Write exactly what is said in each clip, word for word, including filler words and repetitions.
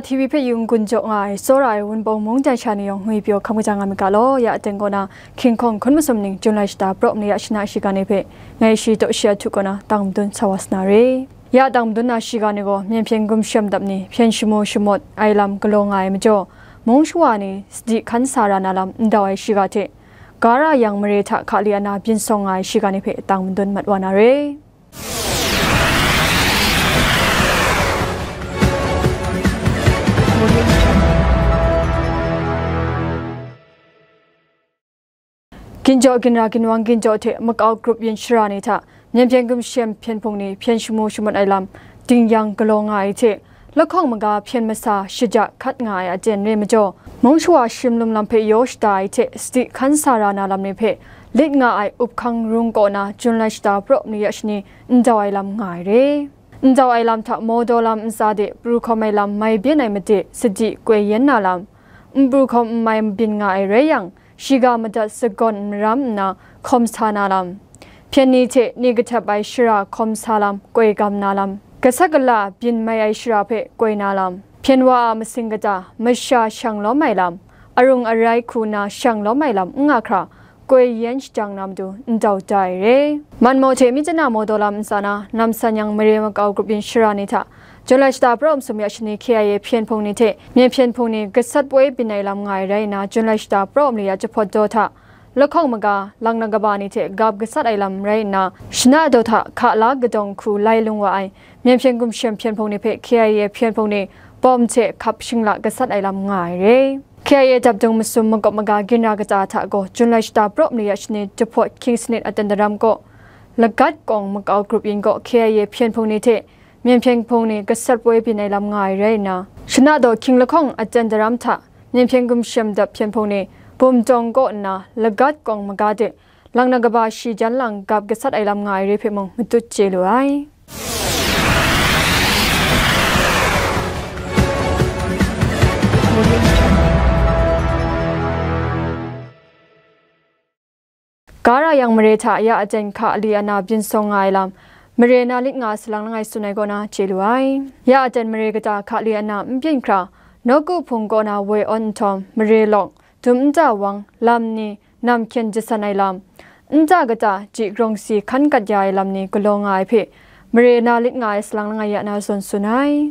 T V hpe yung gun jaw nga ai, tsawra ai Wunpawng mungdan sha ni yawng ngwi pyaw hkam kajang nga myit ga law, ya aten kaw na, hkying hkawng hkun masum ning, Jun lai shata praw mali ya shana shiga ni hpe, ngai shi taw shi a htu kaw na, tang madun sa wa sa na re. Ya tang madun na shiga ni gaw, myen hpyen gumshem dap ni, hpyen shamu shamawt ai lam galaw nga ai majaw, mung shawa ni sadi hkan sa ra na lam ndau ai shiga hte, Gara yang mare hta hkali ana byin sawng nga ai shiga ni hpe tang madun mat wa na re. Ginjaw ginra ginwang ginjaw hte makau grup yin shara ni hta, myen hpyen gumshem hpyen hpung ni hpyen shamu shamut ai lam, ding yang galaw nga ai hte, lahkawng maga hpyen masa shaja hkat nga ai aten re majaw, mung shawa shim lum lam hpe yaw shada ai hte sadi hkan sa ra na lam ni hpe, lit nga ai up hkang rung kaw na Jun lai shata praw mali ya shani ndau ai lam nga ai re. Ndau ai lam hta mawdaw lam ntsa de pru hkawm ai lam mai byin ai made sadi koi yen na lam, n pru hkawm n mai mabyin nga ai rai yang, shiga madat sagawn maram nna hkawm sa na lam, hpyen ni hte ni kahtep ai shara hkawm sa lam koi gam na lam, gasat gala byin mai ai shara hpe koi na lam, hpyen wa a masing kata masha shang lawm ai lam, arung arai hku na shang lawm ai lam n nga hkra, koi yen shajang na matu ndau da ai re. Manmaw hte Myitkyina mawdaw lam ntsa na, namsan yang mare makau grup yin shara ni hta, Jun lai shata praw masum ya shani K I A hpyen hpung ni hte myen hpyen hpung ni gasat poi byin ai lam nga ai rai nna, Jun lai shata praw mali ya jahpawt daw hta, lahkawng maga, lang na kaba ni hte gap gasat ai lam rai nna, shana daw hta hka la kadawng hku lai lung wa ai, myen hpyen gumshem hpyen hpung ni hpe K I A hpyen hpung ni bawm hte hkap shingla gasat ai lam nga ai re. K I A dap dung masum makawp maga ginra kata hta gaw, Jun lai shata praw mali ya shani jahpawt hkying sanit aten daram kaw, Lagat kawng makau grup yin gaw K I A hpyen hpung ni hte myen hpyen hpung ni gasat poi byin ai lam nga ai rai nna, shana daw hkying lahkawng aten daram hta, myen hpyen gumshem dap hpyen hpung ni bum tawng kaw nna, Lagat kawng maga de, lang na kaba shi jan lang gap gasat ai lam nga ai re hpe mung matut chye lu ai. Gara yang mare hta ya aten hkali ana byin sawng nga ai lam, mare na lit nga salang langai tsun ai kaw na chye lu ai. Ya aten mare kata hkali ana n byin hkra, nawku hpung kaw na woi awn nhtawm, mare lawk, dum nta wang, lam ni, nam hkyen jasan ai lam, nta kata ji grawng si hkan kat ya ai lam ni galaw nga ai hpe, mare na lit nga ai salang langai ya na zawn tsun ai.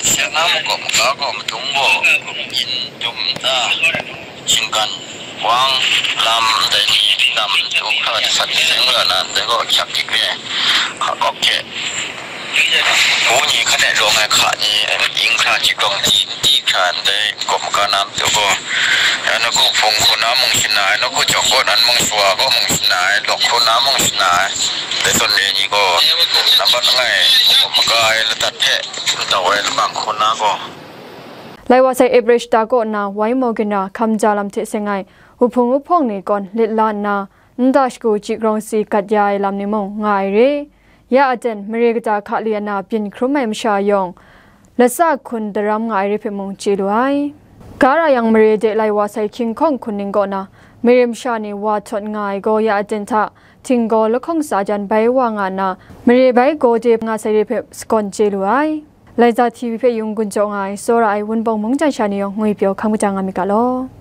Seng na makawp maga gaw madung gaw, in dum nta, shinggan, wang, lam, dai ni, nam, du hkra sat seng la na, dai gaw hkyak dik re, hka kawk hte, bu ni hkan e lawng ai hka ni, ing hkra, ji grawng di, di hkra, ndai makawp maga na matu gaw, ya nawku hpung hku na mung shana ai, nawku jawng kaw nan mung shawa gaw mung shana ai, lawk hku na mung shana ai, dai tawn re ni gaw, nambat langai, makawp maga ai ladat hpe, Ndau ai lamang hku na gaw. Lai wa sai April shata kaw na wai maw ginra hkam ja lam hte seng ai, wuhpung wuhpawng ni kawn lit la nna, nta shagu ji grawng si gat ya ai lam ni mung nga ai re. Ya aten, mare kata hkali ana byin hkrum ai masha yawng, latsa hkun daram nga ai re hpe mung chye lu ai. Gara yang mare de lai wa sai hkying hkawng hkun ning kaw na, mare masha ni wa htawt nga ai gaw ya aten hta, htinggaw lahkawng tsa jan bai wa nga nna, mare bai gaw de nga sai re hpe sagawn chye lu ai. Laiza T V hpe yung gun jaw nga ai, tsawra ai Wunpawng mungdan sha ni yawng ngwi pyaw hkam kajang nga myit ga law.